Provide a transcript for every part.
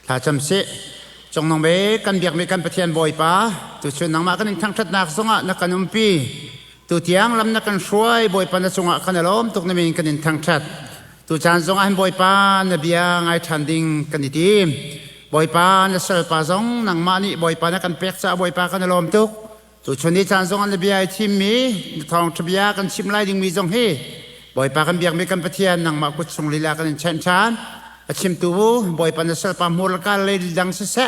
Thlacam sih. Cungnung bik kan biakmi kan Pathian Bawipa, tuchun nangmah kan in thangṭhatnak zongah na kan umpi. Tutiang lam na kan hruai, Bawipa na cungah kan i lawm tuk na min kan in thangṭhat. Tucaan zongah hin Bawipa na bia ngai ṭhan ding kan i tim. Bawipa na salpa zong nangmah nih Bawipa na kan pek caah Bawipa kan i lawm tuk. Tuchun ni caan zongah na bia i thimmi, na thawngṭha bia kan chim lai dingmi zong hi Bawipa kan biakmi kan Pathian nangmah kut chung lila kan in chanh ṭhan. A chimtu Bawipa na salpa hmur le kal le dang siseh,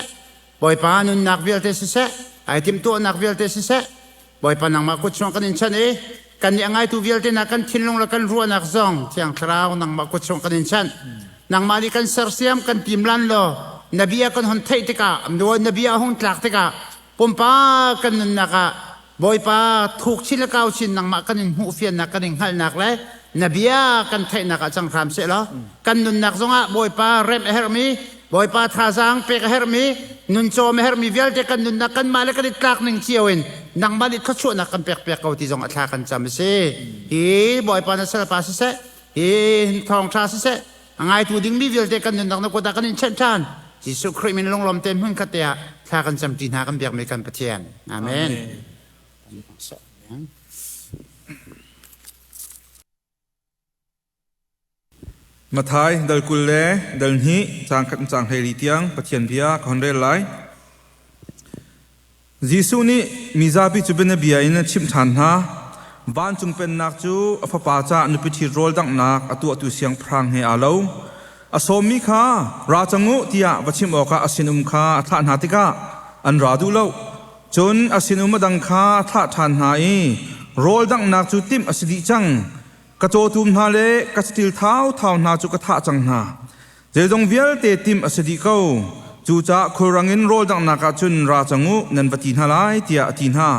Bawipa nunnak vialte siseh, ai timhtuahnak vialte siseh, Bawipa nangmah kut chung kan in chanh i kan nih a ngaitu vialte na kan thinlung le kan ruahnak zong Thiang Thlarau nangmah kut chung kan in chanh. Nangmah nih kan sersiam kan timlan law na bia kan hon theih tikah na bia hung tlak tikah Pumpak kan nunnak ah Bawipa thuk chin le kau chin nangmah kan in hmuh fiannak kan in hngalhnak le na bia kan theihnak ah cang hram seh law kan nunnak zongah Bawipa remh a herhmi Bawipa thazaang pek a herhmi nuncawm a herhmi vialte kan nunnak kanmah le kan i tlak ning cio in nangmah nih thluachuahnak kan pek piak ko ti zong a thla kan cam a si. Hi Bawipa na salpa siseh hi thawngṭha siseh A ngaitu dingmi vialte kan nunnak na kut ah kan in chenh ṭhan. Jesuh Khrih min lunglawm tein hmunkhat te ah thla kan camṭi hna kan biakmi kan Pathian. Amen. Mathai dal 20 le dal 2 caang khat in caang 14 tiang Pathian bia ka hon rel lai. Jesuh nih mizapi cu bianabia in a chimh ṭhan hna. Vancung Pennak cu a fapa caah nupi ṭhit rawl danghnak a tuahtu siangpahrang he aa lo. A sawmmi kha ra cang u tiah va chimh awkah a sinum kha a thlah hna tikah an ra duh lo. Cun a sinum a dang kha a thlah ṭhan hna i rawl danghnak cu timh a si dih cang. Ka cawtum hna le ka saṭil thauthau hna cu ka thah cang hna. Zeizong vialte timh a si dih ko. Cucaah khulrang in rawl danghnak ah cun ra cang u, nan va ti hna lai, tiah a ti hna.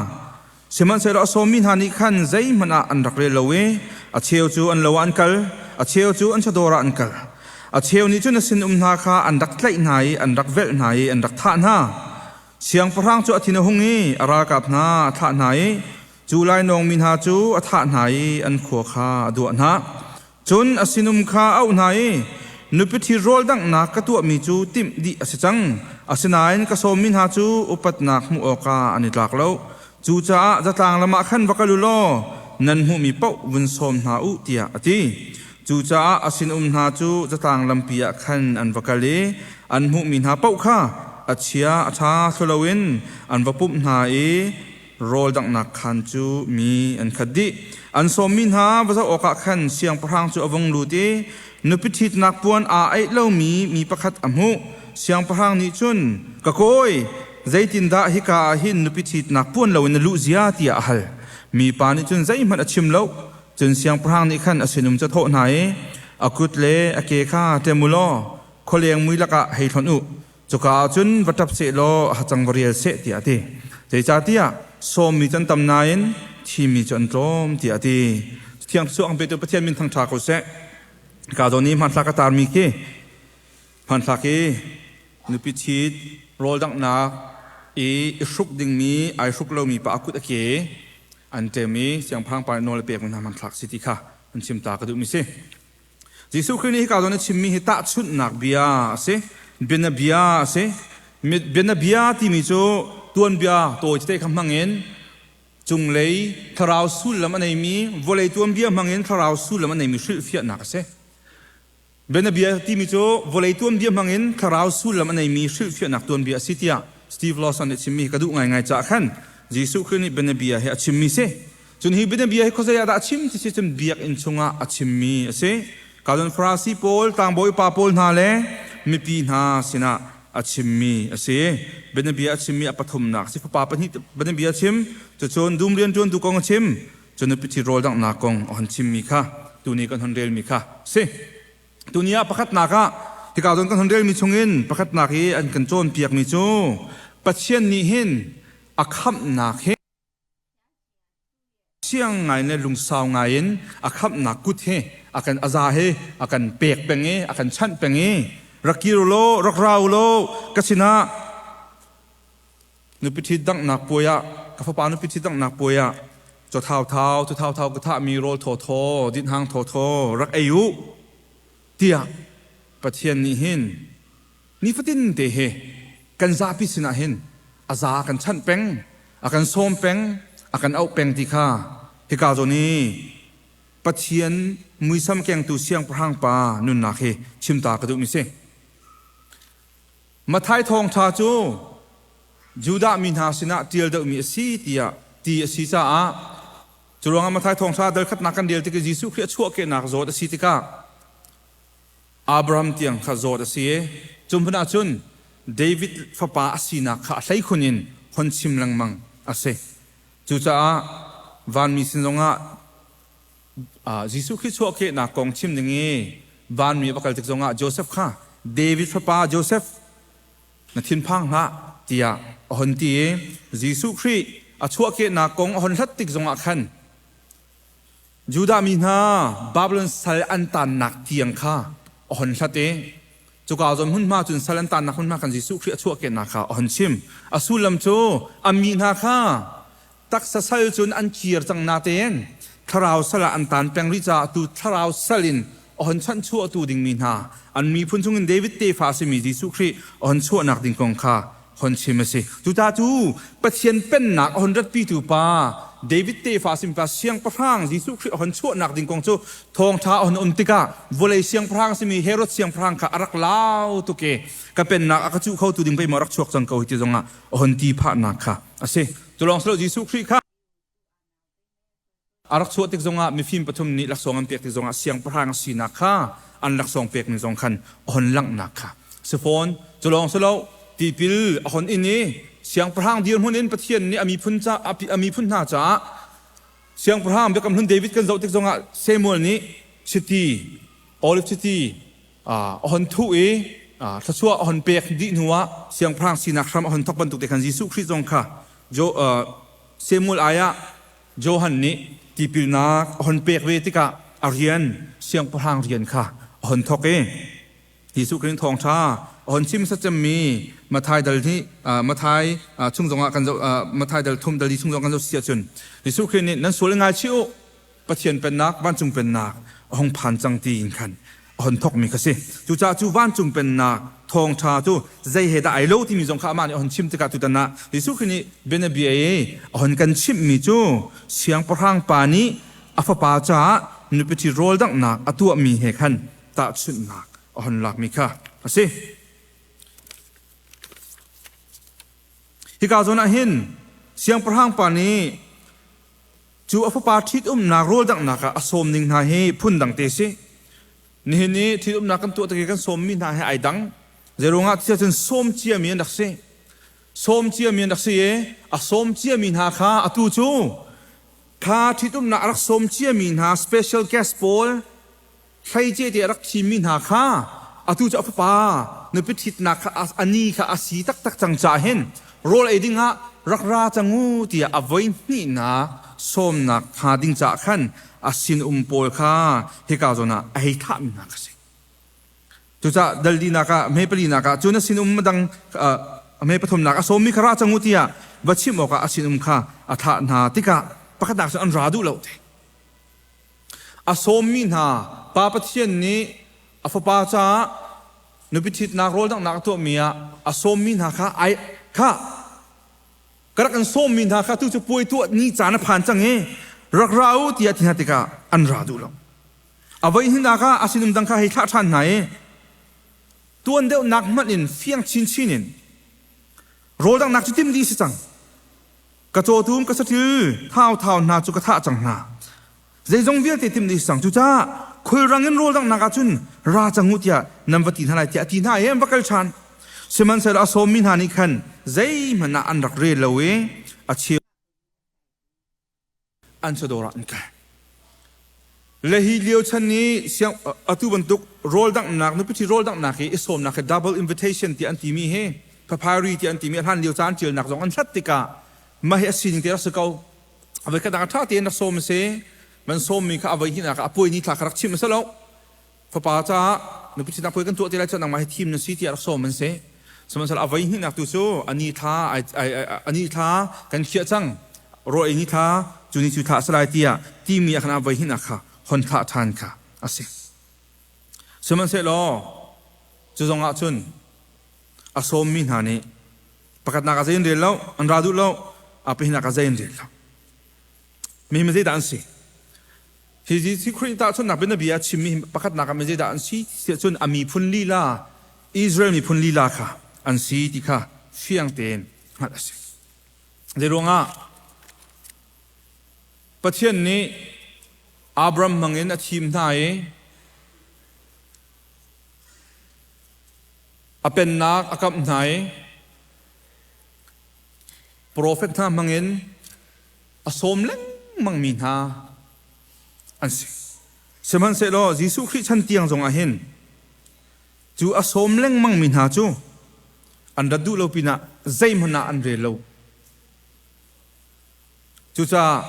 Sihmanhsehlaw a sawmmi hna nih khan zeihmanh ah an rak rel lo i a cheu cu an lo ah an kal, a cheu cu an chawdawr ah an kal. A cheu nih cun a sinum hna kha an rak tlaih hna i an rak velh hna i an rak thah hna. Siangpahrang cu a thin a hung i a ralkap hna a thlah hna i cu lainawngmi hna cu a thah hna i an khua kha a duah hna. Cun a sinum kha a auh hna i, Nupi ṭhi rawl danghnak ka tuahmi cu timh dih a si cang, asinain ka sawmmi hna cu upatnak hmuh awkah an i tlak lo. Cucaah zatlang lam ah khan va kal u law nan hmuhmi paoh vun sawm hna u, tiah a ti. Cucaah a sinum hna cu zatlang lampi ah khan an va kal i an hmuhmi hna paoh kha a chia a ṭha thlu loin an va pumh hna i rawl danghnak khaan cu mi an khat dih. An sawmmi hna va zoh awkah khan siangpahrang cu a vung lut i nupi ṭhitnak puan aa aih lomi mi pakhat a hmuh. Siangpahrang nih cun, Ka kawi, zeitindah hika ah hin nupi ṭhitnak puan loin na luh zia? tiah a hal. Mipa nih cun zeihmanh a chim lo. Cun siangpahrang nih khan a sinum cu a thawh hna i, A kut le a ke kha ṭem u law khualeng mui lakah hei hlonh u. Cuka ah cun va ṭap seh law a hacang va rial seh tiah a ti. Zeicahtiah sawmmi cu an tam nain thimmi cu an tlawm tiah a ti. Thiang Thlarau ang petu Pathian min thangṭha ko seh. Ka zawn i hmanthlak ka tarmi khi hmanthlak i nupi ṭhit rawl danghnak i i hruk dingmi ai hruk lomi pa a kut a ke an ṭem i siangpahrang pa nih nawl a pekmi hna hmanthlak si ti kha an chim ta ka duhmi si. Jesuh Khrih nih hika zawn a chimmi hi tahchunhnak bia a si. Bianabia a si. Bianabia timi cu tuanbia tawi tete kha hmangin cunglei thlarau sullam a neimi vawlei tuanbia hmangin thlarau sullam a neimi hrilhfiahnak a si. Bianabia timi cu vawlei tuanbia hmangin thlarau sullam a neimi hrilhfiahnak tuanbia a si tiah Steve Lawson nih chimmi ka duh ngaingai caah khan Jesuh Khrih nih bianabia hi a chimmi si. Cun hi bianabia hi khuazei ah dah a chim ti si cun biakinn chungah a chimmi a si. Ka cun Farasi pawl, tlangbawi upa pawl hna le mipi hna sinah a chimmi a si. Bianabia a chimmi a pathumnak a si. Fapa pahnih bianabia a chim. Cucun dum rianṭuantu kong a chim. Cun nupi ṭhi rawl danghnak kong a hon chimmi kha tuni kan hon relmi kha a si. Tuni ah pakhatnak ah hika zawn kan hon relmi chungin pakhatnak i an kan cawnpiakmi cu Pathian nih hin a khamhnak hi Siang ngai le lungsau ngai in a khamhnak kut hi a kan a za hi a kan pek peng i a kan chanh peng i rak kir law rak ra u law ka sinah nupi ṭhit danghnak puai ah ka fapa nupi ṭhit danghnak puai ah chaw thauthau cu thauthau ka thahmi rawl thawthaw dinhhang thawthaw rak ei u tiah Pathian nih hin Nifatin te he kan zapi sinah hin a za kan chanh peng, a kan sawm peng, a kan auh peng ti kha hika zawn i Pathian muisam kengtu siangpahrang pa nunnak hi chimta ka duhmi si. Matthai thawngṭha cu Judah mi hna sinah ṭial deuhmi a si tiah ti a si caah cu ruangah Matthai thawngṭha dal khatnak kan rel tik i Jesuh Khrih a chuahkehnak zawt a si tikah Abraham tiang kha zawt a si i cu hmun ah cun David fapa a sinak kha a hleikhun in hon chim lengmang a si. Cucaah vanmi sin zongah Jesuh Khrih chuahkehnak kong chim ding i vanmi a va kal tik zongah Joseph kha David fapa Joseph na thinphang hlah tiah a hon ti i Jesuh Khrih a chuahkehnak kong a hon hlat tik zongah khan Judah mi hna Babylon sal an taannak tiang kha a hon hlat i cuka zawn hmunhma cun sal an taannak hmunhma khan Jesuh Khrih a chuahkehnak kha a hon chim. A sullam cu a mi hna kha taksa sal cun an kir cang natein thlarau sal ah an taan peng rih caah tu thlarau sal in a hon chanhchuahtu dingmi hna an miphun chungin David tefa a simi Jesuh Khrih a hon chuahnak ding kong kha hon chim a si. Cucaah cu Pathian pennak a hon ratpitu pa David tefa a simi pa siangpahrang Jesuh Khrih a hon chuahnak ding kong cu thawngṭha a hon um tikah vawlei siangpahrang a simi Herod siangpahrang kha a rak lau tuk i ka pennak a ka cuh khotu ding pei maw rak chuak cang ko hi ti zongah a hon ti phahnak kha a si. Cu lawng si lo Jesuh Khrih kha a rak chuah tik zongah mifim pathum nih laksawng an pek tik zongah siangpahrang a sinak kha an laksawng pekmi zong khan a hon langhnak kha si fawn. Cu lawng si lo tipil a hon in i siangpahrang dirhmun in Pathian nih a miphun hna caah siangpahrang Biakam Hlun David kan zoh tik zongah Samuel nih chiti olive chiti a hon thuh i thluachuah a hon pek dih hnuah siangpahrang sinak hram a hon thawk bantuk te khan Jesuh Khrih zong kha Samuel ai ah Johan nih tipilnak a hon pek ve tikah a rian siangpahrang rian kha a hon thawk i Jesuh Khrih thawngṭha a hon chim sacemmi Matthai dal hi Matthai chung zongah kan zoh Matthai dal thum dal li chung zong kan zoh si ahcun Jesuh Khrih nih nan sual ngaichih u Pathian pennak vancung pennak a hung phan cang ti in khan a hon thawkmi kha si. Cucaah cu vancung pennak thawngṭha cu zei he dah ai lo timi zong kha amah nih a hon chim tikah tutan ah Jesuh Khrih nih bianabia i a hon kan chimhmi cu siangpahrang pa nih a fapa caah nupi ṭhi rawl danghnak a tuahmi he khan tahchunhnak a hon lakmi kha a si. Hika zawn ah hin siangpahrang pa nih Cu a fapa ṭhitumnak rawldanghnak ah a sawm ning hna hi phundang te si. Nihin i ṭhitumnak kan tuah tik i kan sawmmi hna hi ai dang. Zeiruangah tiah cun sawm ciami an rak si. Sawm ciami an rak si i a sawm ciami hna kha atu cu kha ṭhitumnak a rak sawm ciami hna special guest pawl hleice te a rak thimmi hna kha atu cu a fapa nupi ṭhitnak kha a ni kha a si taktak cang caah hin rawl ei dingah rak ra cang u tiah a voi hnihnak sawmnak hnga ding caah khan a sinum pawl kha hika zawn ah a hei thahmi hna kha si. Cucaah dal linak ah hme palinak ah cun a sinum dang hme pathumnak a sawmmi kha ra cang u tiah va chimh awkah a sinum kha a thlah hna tikah pakhatnak cun an ra duh lo te. A sawmmi hna Pa Pathian nih a Fapa caah nupi ṭhitnak rawldanghnak a tuahmi ah a sawmmi hna kha ai kha ka rak in sawmmi hna kha tu cu puai tuah ni caan a phan cang i rak ra u tiah ti hna tikah an ra duh lo. A voi hnihnak ah a sinum dang kha hei thlah ṭhan hna i tuan deuhnak hmanh in fiang chinchin in rawldanghnak cu tim dih si cang. Ka cawtum ka saṭil thauthau hna cu ka thah cang hna. Zeizong vialte timh dih cang. Cucaah khulrang in rawl danghnak ah cun ra cang u tiah nan va ti hna lai tiah a ti hna i an va kal ṭhan. Sihmanhsehlaw a sawmmi hna nih khan zeihmanh ah an rak rel lo i a cheu an chawdawr ah an kal. Le hi lio chan i siang atu bantuk rawl danghnak nupi rawl danghnak hi i sawmnak hi double invitation ti an timi hi papyri ti an timi a hlan lio caan ṭialnak zong an hlat tikah mah hi a sining te rak si ko. A voi khat ah ṭha tein rak sawm a si. Man sawmmi kha a voi hnihnak ah a puai ni thla kha rak chimh a si lo. Fapa caah nupi ṭhitnak puai kan tuah ti lai cu nangmah hi thim na si tiah rak sawm an si. Sihmanhsehlaw a voi hnihnak tu cu a ni thla a ni thla kan khiah cang. Rawl ei ni thla cu ni cu thla a si lai tiah timi ah khan a voi hnihnak kha hon thlah ṭhan kha a si. Sihmanhsehlaw cu zong ah cun. A sawmmi hna nih pakhatnak ah zei an rel lo, an ra duh lo, a pahnihnak ah zei an rel lo. Mi mi zeidah an si? Hi Jesuh Khrih tahchunhnak bianabia a chimmi hi pakhatnak ah mi zeidah an si tiah cun a miphun lila Israel miphun lila kha an si ti kha fiang tein hngalh a si. Zeiruangah Pathian nih Abraham hmangin a thim hna i a pennak a kamh hna i profet hna hmangin a sawm lengmangmi hna an si. Sihmanhsehlaw Jesuh Khrih chan tiang zongah hin cu a sawm lengmangmi hna cu an rat duh lo pinah zeihmanh ah an rel lo. Cucaah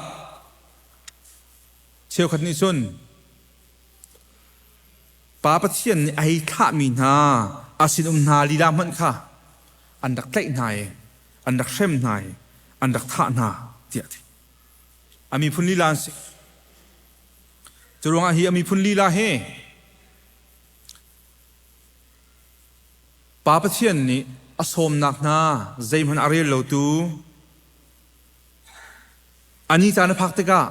cheukhat nih cun Pa Pathian nih a hei thlahmi hna a sinum hna lila hmanh kha an rak tlaih hna i an rak hrem hna i an rak thah hna tiah a ti. A miphun lila an si. Cu ruangah hi a miphun lila hi Pa Pathian nih a sawmnak hna zeihmanh a rel lotu a ni caan a phak tikah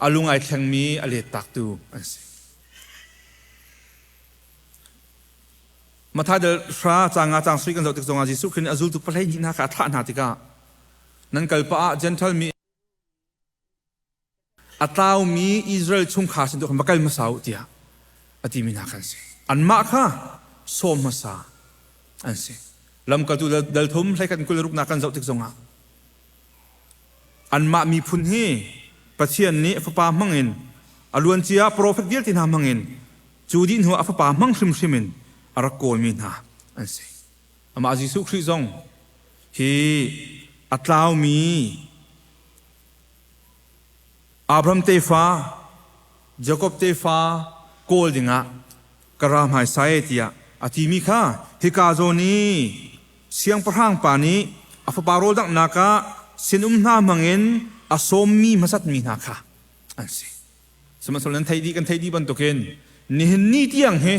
a lung ai thlengmi a lettaktu an si. Matthai dal hra caang nga caang sui kan zoh tik zongah Jesuh Khrih nih a zultu 12 hna kha a thlah hna tikah nan kal pah ah Gentile mi a tlaumi Israel chungkhar sin tu khan va kal hmasa u tiah a timi hna kha an si. Anmah kha sawm hmasa an si. Lamkaltu dal thum hlei khat kul ruknak kan zoh tik zongah anmah miphun hi Pathian nih fapa hmangin a luancia profet vialte hna hmangin cu dih hnu a fapa hmang hrimhrim in a rak kawlmi hna an si. Amah Jesuh Khrih zong hi a tlaumi Abraham tefa, Jakob tefa kawl dingah ka ra hmaisa e tiah a timi kha hika zawn i siangpahrang pa nih a fapa rawl danghnak ah sinum hna hmangin a sawmmi hmasatmi hna kha an si. Sihmanhsehlaw nan theih dih kan theih dih bantukin nihin ni tiang hi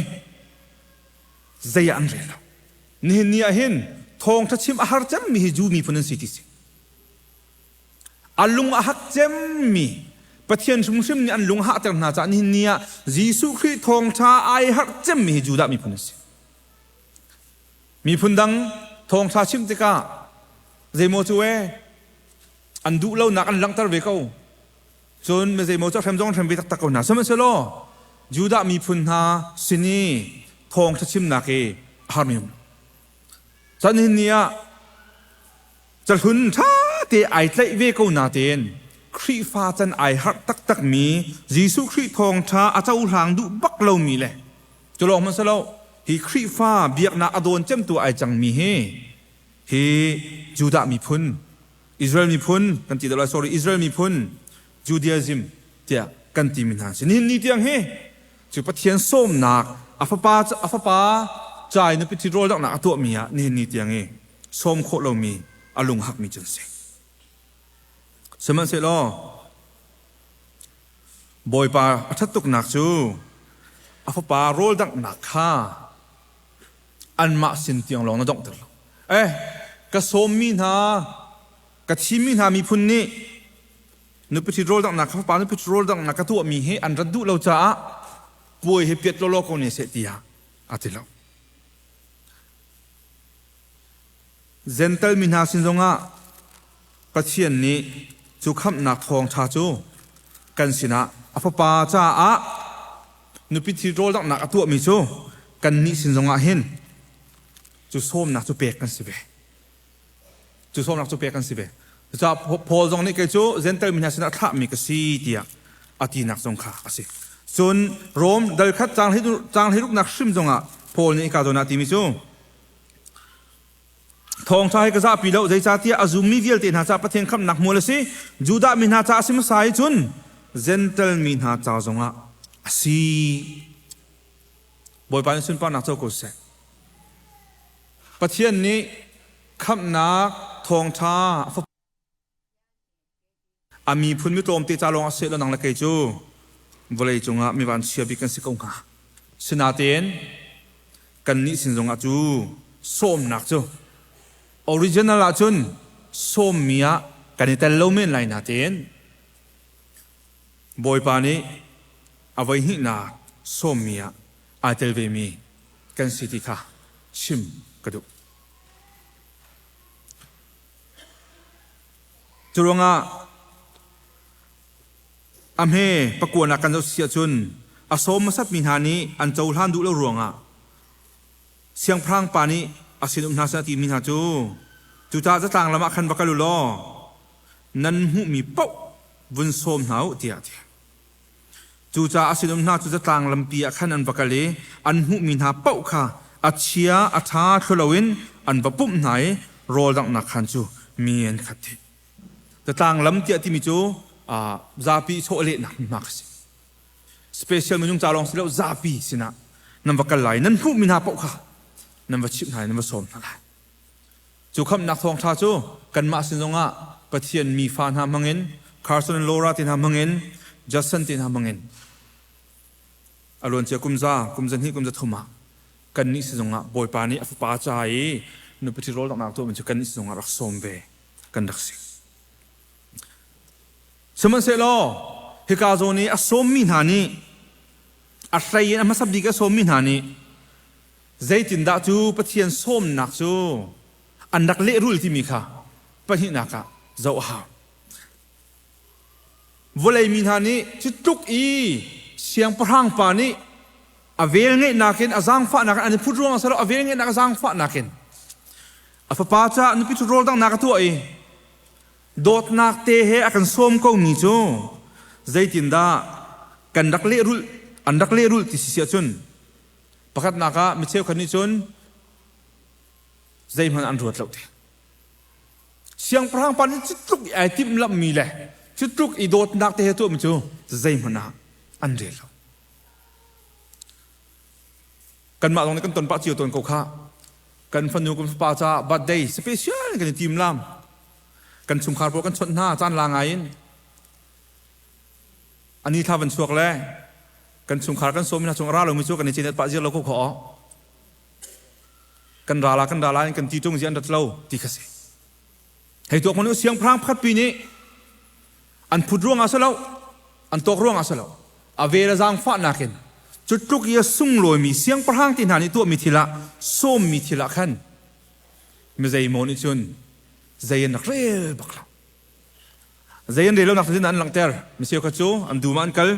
zei ah an rel lo. Nihin ni ah hin thawngṭha chim a har cemmi hi Jew miphun an si ti si. A lung a hak cemmi Pathian hrimhrim nih an lung hahter hna caah nihin ni ah Jesuh Khrih thawngṭha ai harh cemmi hi Judah miphun an si. Miphun dang thawngṭha chimh tikah zeimaw cu ee an duh lonak an langhter ve ko. Cun mi zeimaw cu a hrem zong an hrem ve taktak ko hna. Sihmanhsehlaw Judah miphun hna sin i thawngṭha chimnak hi a harmi um. Cun nihin ni ah Cahlun ṭha te ai tlaih ve ko natein Khrihfa can ai harh taktakmi Jesuh Khrih thawngṭha a cohlang duh bak lomi le cu lawng hmanh si lo hi Khrihfa biaknak a dawn cemtu ai cangmi hi hi Judah miphun Israel miphun kan ti lai sorry Israel miphun Judaism tiah kan timi hna si nihin ni tiang hi cu Pathian sawmnak a fapa a fapa cai nupi ṭhit rawl donghnak a tuahmi ah nihin ni tiang hi sawm khawh lomi a lunghakmi cu an si. Sihmanhsehlaw Bawipa a ṭhat tuknak cu a fapa rawl danghnak kha anmah sin tiang lawng na donghter lo. Eh, ka sawmmi hna, ka thimmi hna miphun nih nupi ṭhit rawl danghnak ka fapa nupi ṭhit rawl danghnak ka tuahmi hi an rat duh lo caah puai hi piat lawlaw ko ne seh tiah a ti lo. Jentail mi hna sin zongah Pathian nih cu khamhnak thawngṭha cu kan sinah a Fapa caah nupi ṭhi rawl danghnak a tuahmi cu kannih sin zongah hin cu sawmnak cu pek kan si ve. Cu sawmnak cu pek kan si ve. Cucaah Paul zong nih kei cu Jentail mi hna sinah thlahmi ka si tiah a tinak zong kha a si. Cun Rom dal khat caang hleiruknak hrim zongah Paul nih hika zawn ah timi cu Thawngṭha hi ka zahpi lo zeicahtiah a zummi vialte hna caah Pathian khamhnak hmual a si. Judah mi hna caah a si hmasa i cun Jentail mi hna ca zongah a si. Bawipa nih sunparnak co ko seh. Pathian nih khamhnak thawngṭha a miphun mi tlawmte ca lawng ah seh law nang le kei cu vawlei cungah mi vanchia bik kan si ko hnga. Sinain kannih sin zongah cu Sawmnak cu original ahcun sawmmi ah kan i tel lo men lai natein Bawipa nih a voihnihnak sawmmi ah aa tel vemi kan si ti kha chim ka duh. Curuangah a hme pakuan ah kan zoh si ahcun a sawm hmasatmi hna nih an cohlan duh lo ruangah siangpahrang pa nih a sinum hna sin a timi hna cu cucaah zatlang lam ah khan va kal u law nan hmuhmi paoh vun sawm hna u tiah a ti. Cucaah a sinum hna cu zatlang lampi ah khan an va kal i an hmuhmi hna paoh kha a chia a ṭha thlu loin an va pumh hna i rawl danghnak khaan cu mi an khat dih. Zatlang lam tiah timi cu zapi chawlehnak hmunhma kha si. Special minung ca lawng si lo zapi sinah nan va kal lai nan hmuhmi hna paoh kha nan va chimh hna i nan va sawm hna lai. Cu khamhnak thawngṭha cu kanmah sin zongah Pathian mi fa hna hmangin Carson and Laura te hna hmangin Judson te hna hmangin a luancia kum za kum za hnih kum za thum ah kannih sin zongah Bawipa nih a fapa ca i nupi ṭhi rawl donghnak tuahmi cu kannih sin zongah rak sawm ve kan rak si. Sihmanhsehlaw hika zawn i a sawmmi hna nih a hlei in a hmasa bik a sawmmi hna nih Zeitindah cu Pathian sawmnak cu an rak lehrul timi kha pahnihnak ah zoh a hau. Vawlei mi hna nih cu tluk i siangpahrang pa nih a velngeihnak in a zaangfahnak in an i phut ruangah si lo a velngeihnak a zaangfahnak in a fapa caah nupi ṭhut rawl danghnak a tuah i dawtnak te he a kan sawm komi cu zeitindah kan rak lehrulh an rak lehrulh ti si si ahcun Pakhatnak ah mi cheukhat nih cun zeihmanh an ruat lo ti. Siangpahrang pa nih cu tluk i ai timhlamhmi le cu tluk i dawtnak te he tuahmi cu zeihmanh ah an rel lo. Kanmah zong nih kan ton pah cio tawn ko khah. Kan fanu kan fapa caah birthday special kan i tim lam. Kan chungkhar pawl kan chawnh hna caan la ngai in. Ani thla van chuak le kan chungkhar kan sawm hna chung a ra lomi cu kan i cenet pah ziar lo ko kho kan ra la kan ra la in kan ti tung zi an rat lo ti kha si hei tuak mun siangpahrang pakhat pi nih an phut ruangah si lo an tawk ruangah si lo a vel a zaangfah nakin cu tluk i a sunglawimi siangpahrang ti hna nih tuahmi thil ah sawmmi thil ah khan mi zeimaw nih cun zei an rak rel bak lo. Zei an rel lonak cu an langhter. Mi cheukhat cu an dum ah an kal.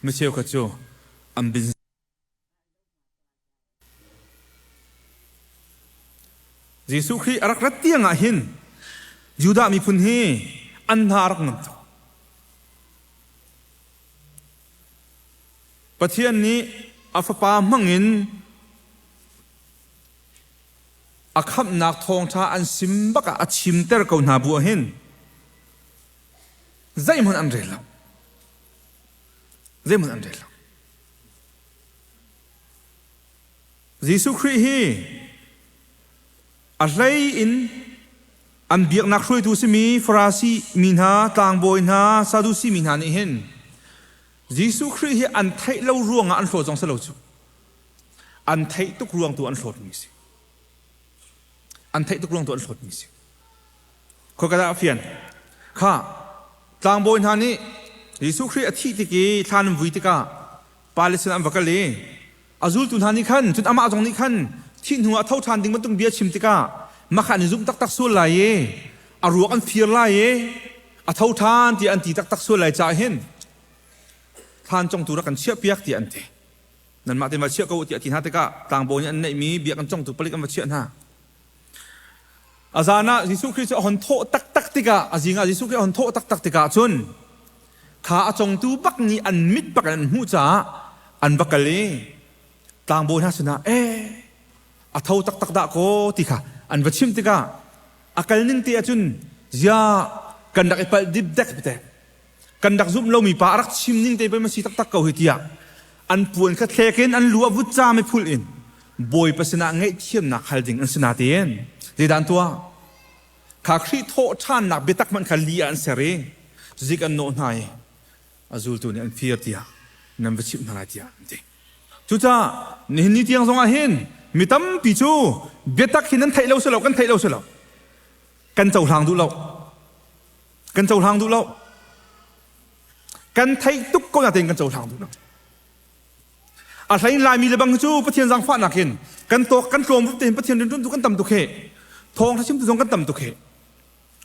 Mi cheukhat cu an bin. Jesuh Khrih a rak rat tiang ah hin Judah miphun hi an hna a rak ngam tuk. Pathian nih a fapa hmangin A khamhnak thawngṭha an sim bak ah a chimter ko hna bu ah hin zeihmanh an rel lo. Zeihmanh an rel lo. Jesuh Khrih hi a hlei in an biaknak hruaitu simi Farasi mi hna, tlangbawi hna, Sadusi mi hna nih hin Jesuh Khrih hi an theih lo ruangah an hlawt zong si lo cu. An theih tuk ruang tu an hlawtmi si. An theih tuk ruang tu an hlawtmi si. Khoi dah a fian? Kha tlangbawi hna nih Jesuh Khrih a thih tik i thlan an vui tikah Palestine an va kal i a zultu hna nih khan cun amah zong nih khan thih hnu ah tho ṭhan ding bantuk bia chim tikah mah an i zumh taktak sual lai i a ruak an fir lai i a tho ṭhan tiah an ti taktak sual lai caah hin thlan congtu rak kan chiahpiak tiah an ti. Nanmah te va chiah ko tiah ti hna tikah tlangbawi nih an neihmi biakinn congtu palik an va chiah hna. A zan ah Jesuh Khrih cu a hon thawh taktak tikah a zing ah Jesuh Khrih a hon thawh taktak tikah cun kha a congtu bak nih an mit bak in an hmuh caah an va kal i tlangbawi hna sinah eh a tho taktak dah kaw ti kha an va chimh tikah a kal ning te ahcun zia kan rak i palh dipdek te kan rak zumh lomi pa a rak chim ning te pei ma si taktak ko hi tiah an puan kha thlek in an lu a vutcam i phulh in Bawipa sinah ngaihthiamnak hal ding an si natein zeidah an tuah kha Khrih thawh ṭhannak biatak hmanh kha li ah an ser i zik an nawh hna i a zultu nih an fir tiah nan va chimh hna lai tiah an ti. Cucaah nihin ni tiang zongah hin Mi tampi cu biatak hi nan theih lo si lo, kan theih lo si lo. Kan cohlang duh lo. Kan cohlang duh lo. Kan theih tuk ko natein kan cohlang duh lo. A hlein Laimi le bang cu Pathian zaangfahnak in kan tawk kan tlawm rup tein Pathian rianṭuantu kan tam tuk he. Thawngṭha chimtu zong kan tam tuk he.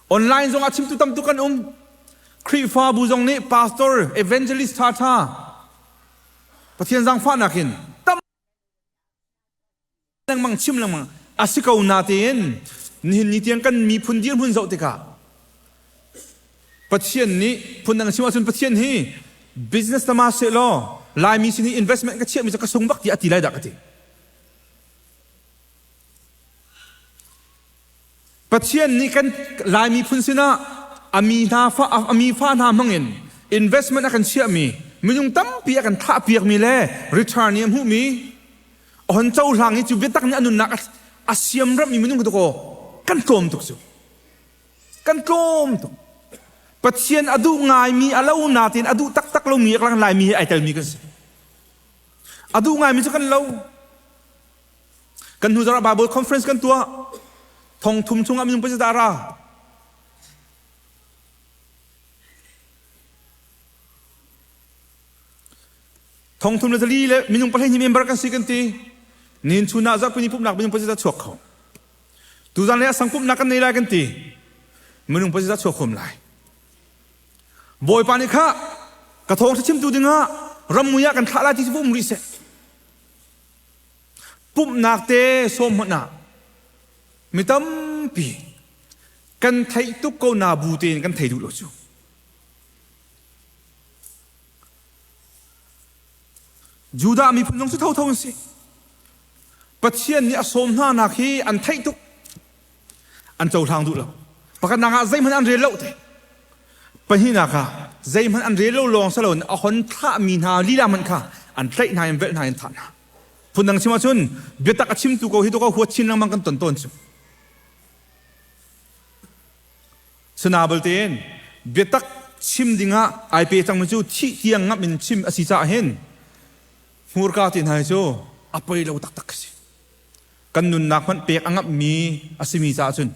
Online zong ah chimtu tam tuk kan um. Khrihfabu zong nih pastor, evangelist ṭhaṭha Pathian zaangfahnak in tam lengmang chim lengmang a si ko natein nihin ni tiang kan miphun dirhmun zoh tikah Pathian nih phundang chim ahcun Pathian hi business tama seh law Laimi sin hi investment ka chiahmi cu ka sung bak ti a ti lai dah ka ti. Pathian nih kan Lai miphun sinah a mi hna fa a mi fa hna hmangin investment a kan chiahmi minung tampi a kan thahpiakmi le return i a hmuhmi a hon cohlang i cu biatak nih a nunnak a siamrammi minung khi kaw kan tlawm tuk cu kan tlawm tuk. Pathian a duh ngaimi a lo natein a duh taktak lomi a lang Laimi he ai telmi kan si. A duh ngaimi cu kan lo. Kan hnu zarh Bible conference kan tuah. Thong thum chungah minung pazit dah ra. Thong thum le zali le minung 12 member kan si kan ti. Nin chun ah zarhpini pumhnak minung pazit dah chuak kho. Tuzan le asang pumhnak kan nei lai kan ti. Minung pazit dah chuak khom lai. Bawipa nih kha ka thawng chimtu dingah rammui ah kan thlah lai ti cu um rih seh. Pumhnak te sawm hmanh ah mi tampi kan theih tuk ko na bu tein kan thei duh lo cu. Judah miphun zong cu thotho an si. Pathian nih a sawm hna nak hi an theih tuk. An cohlang duh lo. Pakhatnak ah zeihmanh an rel lo te. Pahnihnak ah zeihmanh an rel lo lawng si loin a hon thlahmi hna lila hmanh kha an tlaih hna in velh hna in thah hna. Phundang chim ahcun biatak a chimtu ko hi to ko huat chin lengmang kan ton tawn cu. Sina tein biatak chim dingah ai pe cangmi cu thih tiang ngamh in chim a si caah hin hmurka te hna hi cu a poi lo taktak a si. Kan nunnak hmanh pek a ngamhmi a simi caah cun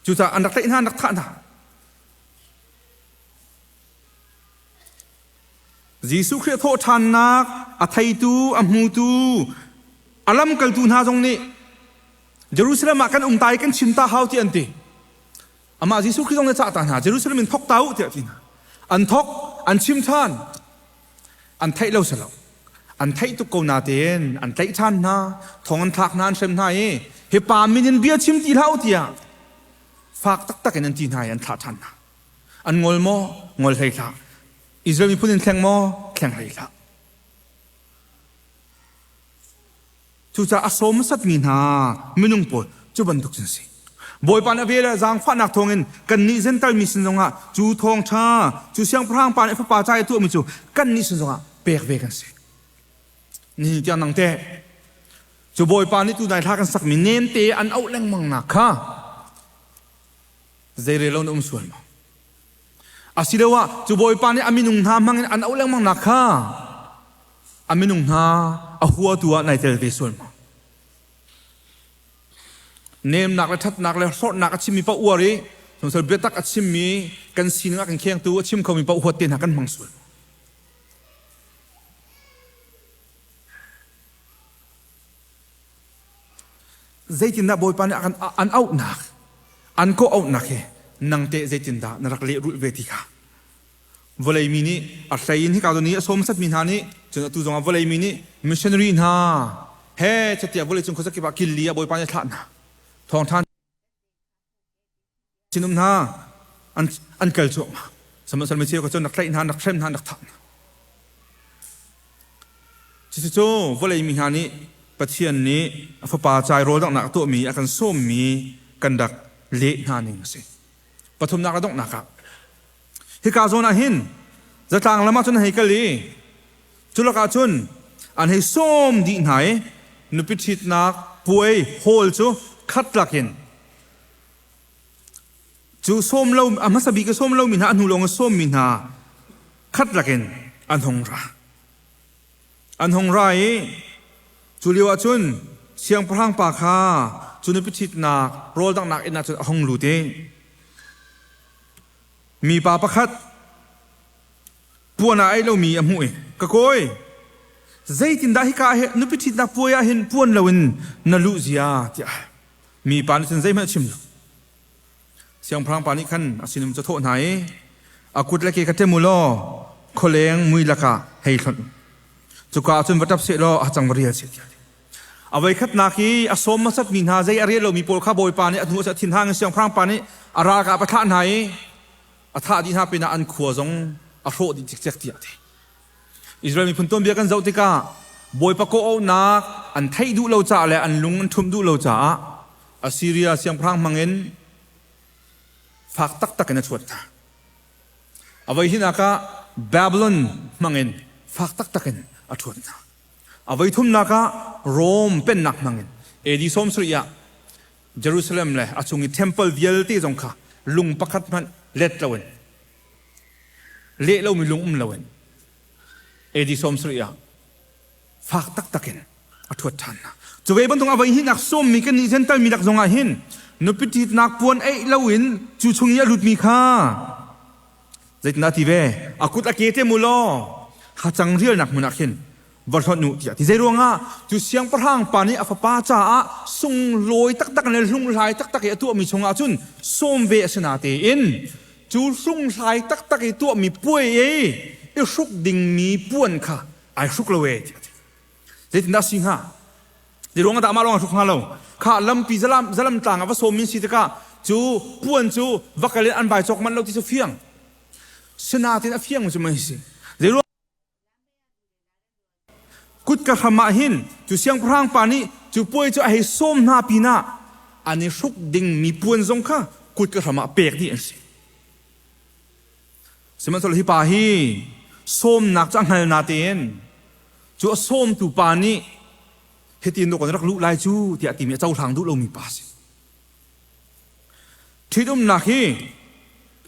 Cucaah an rak tlaih hna, an rak thah hna. Jesuh Khrih a thawhṭhannak a theitu, a hmutu, a lamkaltu hna zong nih Jerusalem ah kan um ta i kan chim ta hau ti an ti. Amah Jesuh Khrih zong nih a cah ta hna, Jerusalem in thok ta u tiah a ti hna. An thok, an chim ṭhan. An theih lo si lo. An theih tuk ko natein an tlaih ṭhan hna, thong an thlak hna, an hrem hna i hi pa min in bia chim ti hlah u tiah fak taktak in an ti hna i an thlah ṭhan hna. An ngol maw? Ngol hlei hlah. Israel miphun in thleng maw? Thleng hlei hlah. Cucaah a sawm hmasatmi hna minung pawl cu bantuk cun si. Bawipa nih a vel le zaangfahnak thawngin kannih Jentail mi sin zongah cu thawngṭha, cu siangpahrang pa nih a fapa ca i a tuahmi cu kannih sin zongah pek ve kan si. Nihin tiang nang teh cu Bawipa nih tunai thla kan sakmi nemte an auh lengmang nak kha zeirel lo na um sual maw? Asiloah cu Bawipa nih a minung hna hmangin an auh lengmang nak kha a minung hna a huatu ah nai tel ve sual maw? Nemnak le ṭhatnak le hlorhnak a chimmi paoh uar i sungsal biatak a chimmi kan sining a kan khengtu a chim khomi paoh huat te hna kan hmang sual. Zeitindah Bawipa nih an auhnak, an kawh auhnak hi nang teh zeitindah na rak lehrulh ve ti kha vawlei mi nih a hlei in hika zawn i a sawm satmi hna nih cun atu zongah vawlei mi nih missionary hna he chatiah vawlei cung khuazakip ah killi ah Bawipa nih a thlah hna thawngṭha sinum hna an kal cuahmah sihmanhsehlaw mi cheu kha cun rak tlaih hna rak hrem hna rak thah hna. Cucu vawlei mi hna nih Pathian nih a fapa cai rawl danghnak a tuahmi a kan sawmmi kan rak leh hna ning a si. Pathumnak le donghnak ah hika zawn ah hin zatlang lam ah cun an hei kal i cu lakah cun an hei sawm dih hna i nupi ṭhitnak puai hall cu khat lakin cu sawm lo a hmasa bik a sawm lomi hna a hnu lawng a sawmmi hna khat lakin an hung ra. An hung ra i. Cu lio ah cun siangpahrang pa kha cu nupi ṭhitnak rawl danghnak inn ah cun a hung lut i mipa pakhat puan ah aih lomi a hmuh i, Ka kawi, zeitindah hika ah nupi ṭhitnak puai ah hin puan loin na luh zia? tiah a hal. Mipa nih cun zeihmanh a chim lo. Siangpahrang pa nih khan a sinum cu a thawh hna i, A kut le ke kha ṭem u law khualeng mui lakah hei hlonh u. Cuka ah cun va ṭap seh law a hacang va rial seh tiah a ti. A voikhatnak i a sawm hmasatmi hna zei a rel lomi pawl kha Bawipa nih a hnu a thinhang in siangpahrang pa nih a ralkap a thlah hna i a thah dih hna pinah an khua zong a hrawh dih cikcek tiah a ti. Israel miphun tuanbia kan zoh tikah Bawipa kawhauhnak an theih duh lo caah le an lung an ṭhumh duh lo caah Assyria siangpahrang hmangin fak taktak in a chuat hna. A voi hinak ah Babylon hmangin fak taktak in a ṭhuat hna. A voi thumnak ah Rome pennak hmangin AD 70 ah Jerusalem le a chung i temple vialte zong kha lung pakhat hmanh let loin leh lomi lung um loin AD 70 ah fak taktak in a ṭhuat ṭhan hna. Cu ve bantuk a voi hnihnak sawmmi kan nih Jentail mi lak zongah hin nupi ṭhitnak puan eih loin cu chung i a lutmi kha zeitindah ti ve a kut a ke te mu law hacang rialnak hmun ah khin va hlonh u tiah ti. Zei ruangah cu siangpahrang pa nih a fapa caah sunglawi taktak le hlunghlai taktak i a tuahmi chungah cun sawm ve a si natein cu hlunghlai taktak i tuahmi puai i i hruk dingmi puan kha ai hruk lo e tiah a ti. Zeitindah si hnga? Zei ruangah dah amah lawng a hruk hnga lo? Kha lampi zalam zalam tlang ah va sawm min si tikah cu puan cu va kal in an vai cawk manh lo ti cu fiang. Sinatin a fiang cu mei si. Zei ruang kutka hram ah hin cu siangpahrang pa nih cu puai cu a hei sawm hna pinah an i hruk dingmi puan zong kha kutka hram ah pek dih an si. Sihmanhsehlaw hi pa hi sawmnak cu a hngal natein cu a sawmtu pa nih hitin dawk an rak luh lai cu tiah timi a cohlang duh lomi pa a si. Ṭhitumnak hi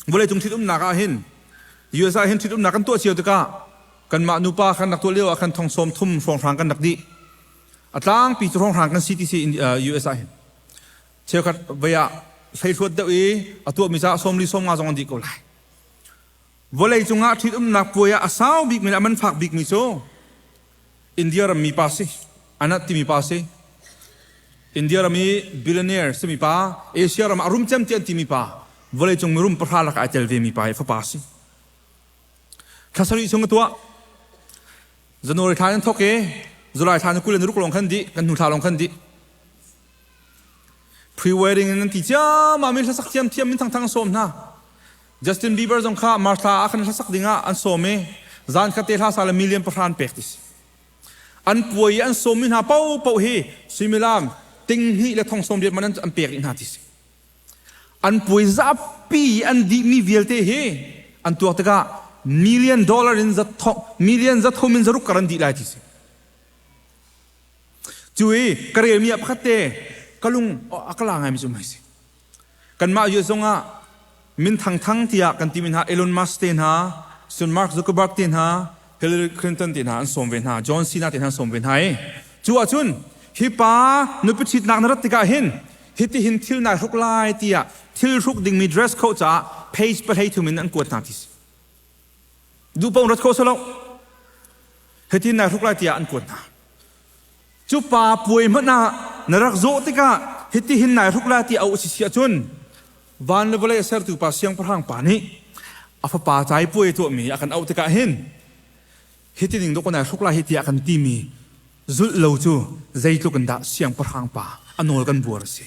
vawleicung ṭhitumnak ah hin US ah hin ṭhitumnak kan tuah cio tikah kanmah nupa kan rak tuah lio ah khan thong sawm thum hrawnghrang kan rak dih. A tlangpi cu hrawnghrang kan si ti si US ah hin. Cheukhat vei ah hleihluat deuh i a tuahmi caah sawmli sawmnga zong an dih ko lai. Vawlei cungah ṭhitumnak puai ah a sau bikmi le a man fak bikmi cu India rammi pa si, Anat timi pa si. India ram i billionaire simi pa, Asia ram ah rum cem ti an timi pa, vawleicung mirum pahra lakah ai tel vemi pa hi fapa si. Thla sarih chung a tuah. January thla in thawk i July thla ni 20 ni ruk lawng khan dih, kan hnu thla lawng khan dih. Pre-wedding in an ti ciammam i hlasak thiamthiam in thangthang an sawm hna. Justin Bieber zong kha March thla ah khan hlasak dingah an sawm i zan khat te hla sa le million pahra an pek ti si. An puai i an sawmmi hna paohpaoh hi suimilam ting hnih le thong sawm riat man an pek dih hna ti si. An puai zapi i an dihmi vialte hi an tuak tikah million dollar in za thong million za thum in za ruk kar an dih lai ti si. Cu i ka relmi ah pakhat te ka lung a ka la ngaimi cu mai si. Kanmah US zongah min thangthang tiah kan timi hna Elon Musk te hna, cun Mark Zuckerberg te hna, Hillary Clinton te hna an sawm ve hna, John Cena te hna an sawm ve hna i cu ahcun hi pa nupi ṭhitnak na rat tikah hin hitihin thil nai hruk lai tiah thil hruk dingmi dress code caah page 23 in an kuat hna ti si. Duh paoh rat khawh silo. Hitin nai hruk lai tiah an kuat hna. Cu pa puai hmanh ah na rak zawh tikah hitihin nai hruk lai ti a si si ahcun van le vawlei a sertu pa siangpahrang pa nih a fapa cai puai tuahmi a kan auh tikah hin hiti ning dawk nai hruk lai hi tiah kan timi zulh lo cu zeitluk in dah siangpahrang pa a nawl kan buar a si.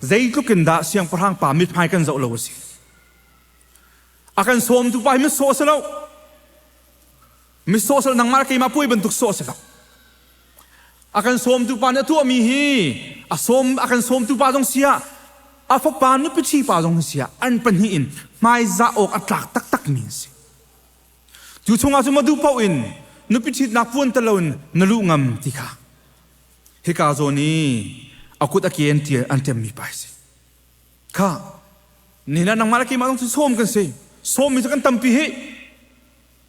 Zeitluk in dah siangpahrang pa mithmai kan zoh lo a si. A kan sawmtu pa hi mitsawh a si lo. Mitsawh sal nangmah le keimah puai bantuk sawh a si lo. A kan sawmtu pa nih a tuahmi hi a sawm a kan sawmtu pa zong siah a fapa nupi ṭhi pa zong siah an pahnih in hmaizah awk a tlak taktakmi an si. Cu chungah cu madu paoh in nupi ṭhitnak puan tel loin na luh ngam ti kha hika zawn i a kut a ke an ṭial an ṭemmi pa si. Kha ni na nangmah le keimah zong cu sawm kan si. Sawmmi cu kan tampi hi.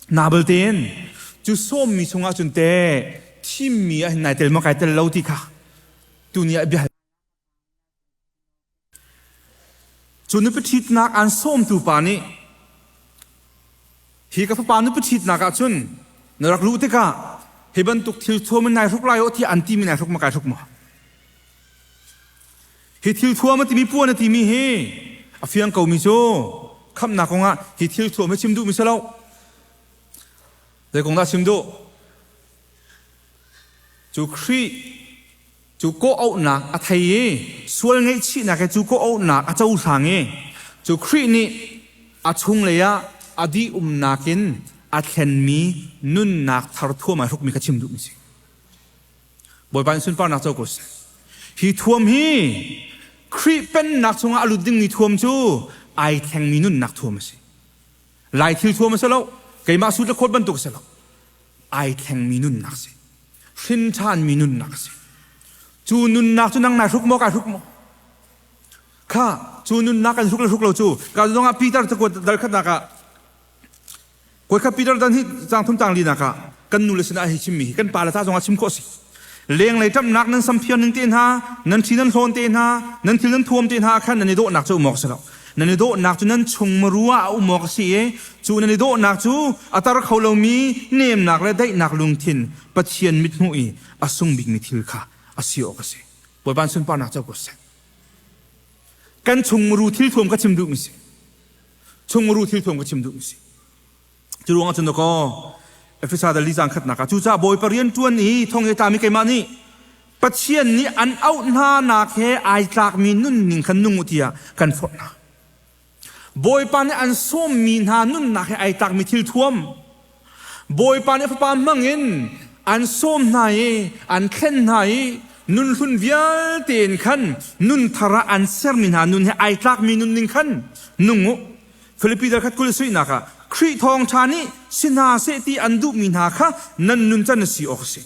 Nabal tein cu sawmmi chungah cun teh Thimmi ah hin nai tel maw kai tel lo ti kha tuni ah bia Cu nupi ṭhitnak aan sawmtu pa nih hi ka fapa nupi ṭhitnak ah cun na rak luh tikah hi bantuk thil thuam in nai hruk lai aw tiah an timi nai hruk maw kai hruk maw? Hi thil thuam a timi puan a timi hi a fiang komi cu khamhnak kongah hi thil thuam hi chim duhmi si lo. Zei kong dah chim duh? Cu Khrih cu kawh-auhnak a thei i sual ngaihchihnak he cu kawh-auhnak a cohlang i cu Khrih nih a chunglei ah a dih-umnak in a thlenmi nunnak thar thuam ai hrukmi kha chim duhmi si. Bawipa in sunparnak co ko seh. Hi thuam hi Khrih pennak chungah a lut dingmi thuam cu ai thlengmi nunnak thuam a si. Lai thil thuam a si lo, keimah sut le khawt bantuk a si lo. Ai thlengmi nunnak a si. Hrin ṭhanmi nunnak a si. Cu nunnak cu nang nai hruk maw kai hruk maw? Kha cu nunnak kan hruk le hruk lo cu ka zongah Peter cakuat dal khatnak ah Koi kha Peter dan hi cang thum tang linak ah kan nu le sinah hi chimmi hi kan pa le ta zongah chim khawh si. Lenglei ṭamhnak nan samthiar ning te hna, nan ṭhi nan hlawn te hna, nan thil nan thuam te hna khan nan i dawhnak cu um awk si lo. Nan i dawhnak cu nan chung maru ah a um awk a si i cu nan i dawhnak cu a tar kho lomi nemnak le daihnak lungthin Pathian mithmuh i a sung bikmi thil kha a si awk a si. Bawipa sunparnak co ko seh. Kan chung muru thil thuam ka chim duhmi si. Chungmuru thil thuam ka chim duhmi si. Cu ruangah cun dakaw Efesa dal li cang khatnak ah cucaah Bawipa rian ṭuan i thong i tlami keimah nih Pathian nih an auh hna nak he ai tlakmi nunning khan nung u tiah kan forh hna. Bawipa nih an sawmmi hna nunnak he ai tlakmi thil thuam Bawipa nih fapa hmangin an sawm hna i an thlen hna i nunhlun vialte in khan nun thar ah an sermi hna nun he ai tlakmi nunning khan nung u. Filipi dal khat 20 suihnak ah Khrih thawngṭha nih si hna seh ti an duhmi hna kha nan nuncan a si awk a si.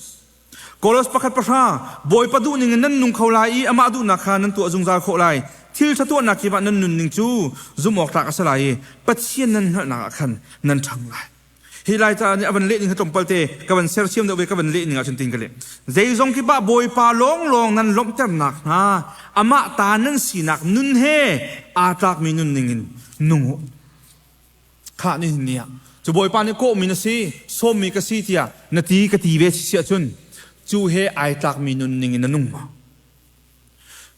Kolos 1:10 Bawipa duhning in nan nung kho lai i amah duhnak kha nan tuah zungzal khawh lai. Thil ṭha tuahnak kip ah nan nunning cu zumh awk tlak a si lai i Pathian nan hngalhnak ah khan nan ṭhang lai. Hi lai ca nih a van leh ning kha tlawmpal te ka van sersiam deuh ve ka van leh ning ahcun tin ka leh. Zeizong kip ah Bawipa lawnglawng nan lawmhternak hnga amah ta nan sinak nun he aa tlakmi nunning in nung u. Khah nihin ni ah cu Bawipa nih kawhmi na si, sawmmi ka si tiah na ti ka ti ve si ahcun cu he ai tlakmi nunning in na nung maw?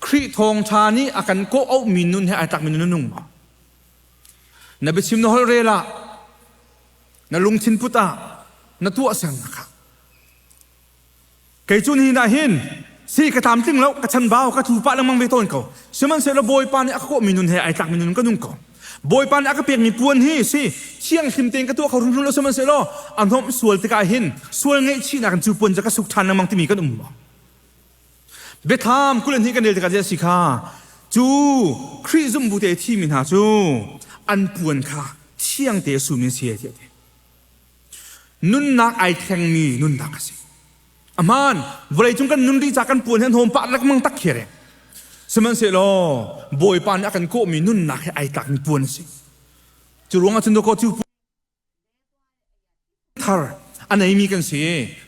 Khrih thawngṭha nih a kan kawh auhmi nun he ai tlakmi nun na nung maw? Na biachim na holh rel ah, na lungthin put ah, na tuahsernak ah Kei cu nihin ah hin si ka tlamtling lo, ka chanbau, ka thu pah lengmang ve tawn ko. Sihmanhsehlaw Bawipa nih a ka kawhmi nun he ai tlakmi nun ka nung ko. Bawipa nih a ka pekmi puan hi si thianghlim tein ka tuah kho hrimhrim lo sihmanhsehlaw a hnawmh sual tikah hin sual ngaihchihnak in cu puan cu ka suk ṭhan lengmang timi kan um maw? Biathlam 22 kan rel tikah zei a si kha cu Khrih zumbu te thimi hna cu an puan kha thiang te sum in si tiah ti. Nunnak ai thlengmi nunnak a si. A hmaan, vawleicung kan nun rih ca kan puan hi an hawm pah lengmang tak khi re. Sihmanhsehlaw Bawipa nih a kan kawhmi nunnak hi ai tlakmi puan a si. Cu ruangah cun dawkaw cu thar a neimi kan si.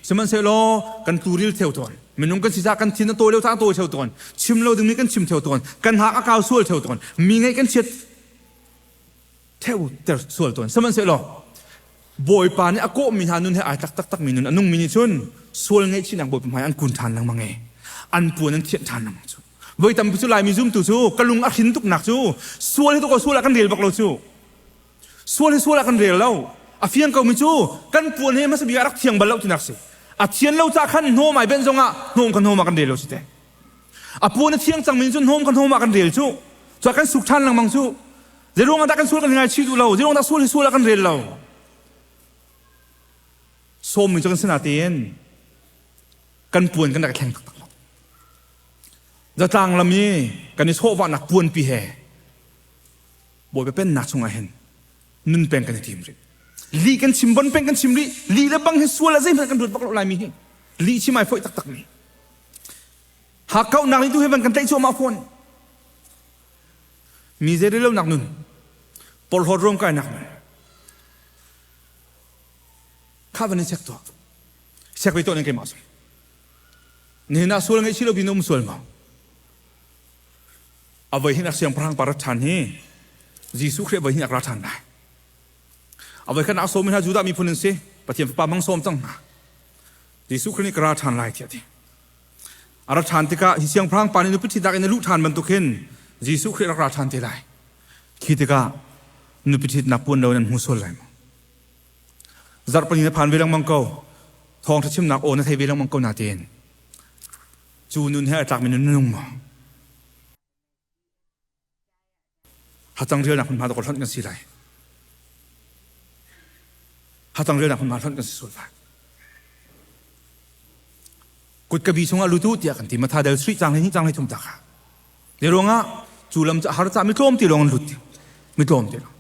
Sihmanhsehlaw kan tluril theo tawn. Minung kan si caah kan thin a tawi lo caah a tawi theo tawn. Chim lo dingmi kan chim theo tawn. Kan hak a kau sual theo tawn. Mi ngaih kan chiat theuter sual tawn sihmanhsehlaw Bawipa nih a kawhmi hna nun he ai tlak taktakmi nun a nungmi nih cun sual ngaihchihnak Bawipa hmai an kun ṭhan lengmang i an puan an thianh ṭhan lengmang cu voi tampi cu Laimi zumtu cu ka lung a hrin tuknak cu sual hi tuk sual ah kan rel bak lo cu sual hi sual ah kan rel lo a fiang komi cu kan puan he hmasa bik ah rak thiang bal lo tinak si a thian lo ca khan hnawm ai benh zongah hnawm kha hnawm ah kan rel lo si te a puan a thiang cangmi cu hnawm kha hnawm ah kan rel cu cu kan suk ṭhan lengmang cu Zeiruang ah dah kan sual kan ngaichih duh lo? Zeiruang dah sual hi sual ah kan rel lo? Sawmmi cu kan si natein kan puan kan rak i thleng taktak lo. Zatlang lam i kan i chawhvahnak puanpi he Bawipa pennak chungah hin nun peng kan i tim rih. Lih kan chim bon peng kan chim rih. Lih le bang hi sual ah zeihmanh kan ruat bak lo laimi hi. Lih chim ai foih taktak mi. Hakkauhnak nih tu hi van kan tlaih cuahmah fawn. Mi zeirelonak nun, porhlawt ruamkainak nun kha van in check tuah. Check ve tuah ning keimah zong. Nihin ah sual ngaihchih lo bin um sual maw? A voi hin a siangpahrang pa ra ṭhan hi Jesuh Khrih voi hin a ra ṭhan lai. A voi khat nak sawm hna Judah miphun an si. Pathian fapa mang sawm cang hna. Jesuh Khrih nih ka ra ṭhan lai tiah a ti. A ra ṭhan tikah hi siangpahrang pa nih nupi ṭhitak in a luh ṭhan bantuk hin Jesuh Khrih rak ra ṭhan te lai. Khi tikah nupi ṭhitnak puan lo in an hmu sual lai maw? Zarhpini na phan ve lengmang ko. Thawngṭha chimnak aw na thei ve lengmang ko natein cu nun he a tlakmi nun na nung maw? Hacang rialnak hmunhma dawk hlonh kan si lai. Hacang rialnak hmunhma hlonh kan si sual lai. Kut ka bi chungah lutu tiah kan ti matha del sui cang hi cang hi thum ta kha. Ni ruangah cu lam cu har ca mi tlawm ti lawng an lut mi tlawm ti lawng.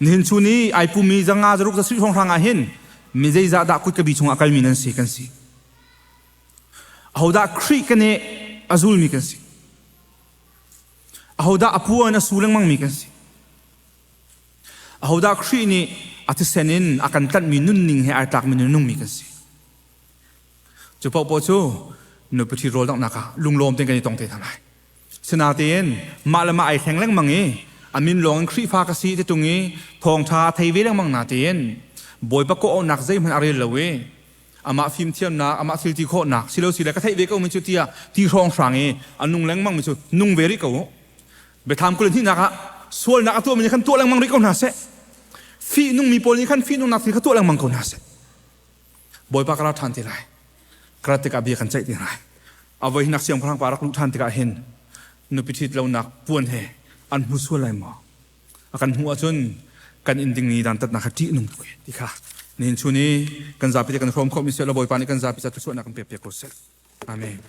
Nihin chu ni ai pumi zanga zaruk za sui hrawng hrang ah hin mi zeizah dah kut ka bi chungah kalmi nan si kan si. Ahodah Khrih kan i a zulmi kan si. Ahodah a puan a su lengmangmi kan si. Ahodah Khrih nih a thisen in a kan tlanhmi nunning he ai tlakmi nunungmi kan si. Cu paohpaoh cu nupi ṭhi rawl donghnak ah lunglawm tein kan i tong te hna lai. Sinain mah le mah ai thleng lengmang i a min lawng in Khrihfa ka si ti tung i thawngṭha thei ve lengmang na tiin Bawipa kawh-auhnak zeihmanh a rel lo i amah fimthiamnak amah thil ti khawhnak silo sile ka theih ve ko mi cu tiah ti hrawnghrang i a nung lengmang mi cu nung ve rih ko u. Biathlam 22 ah sualnak a tuahmi nih khan tuah lengmang rih ko hna seh. Fihnungmi pawl nih khan fihnungnak thil kha tuah lengmang ko hna seh. Bawipa ka ra ṭhan te lai. Ka rat tikah bia kan ceih te lai. A voi hinak siangpahrang pa rak luh ṭhan tikah hin nupi ṭhit lonak puan he an hmu sual lai maw? A kan hmuh ahcun kan in dingmi dantatnak kha ṭih nung tuk ti kha nihin chun i kan zapi te kan hrawm khawhmi seh law Bawipa nih kan zapi ca thluachuahnak kan pek piak ko seh. Amen.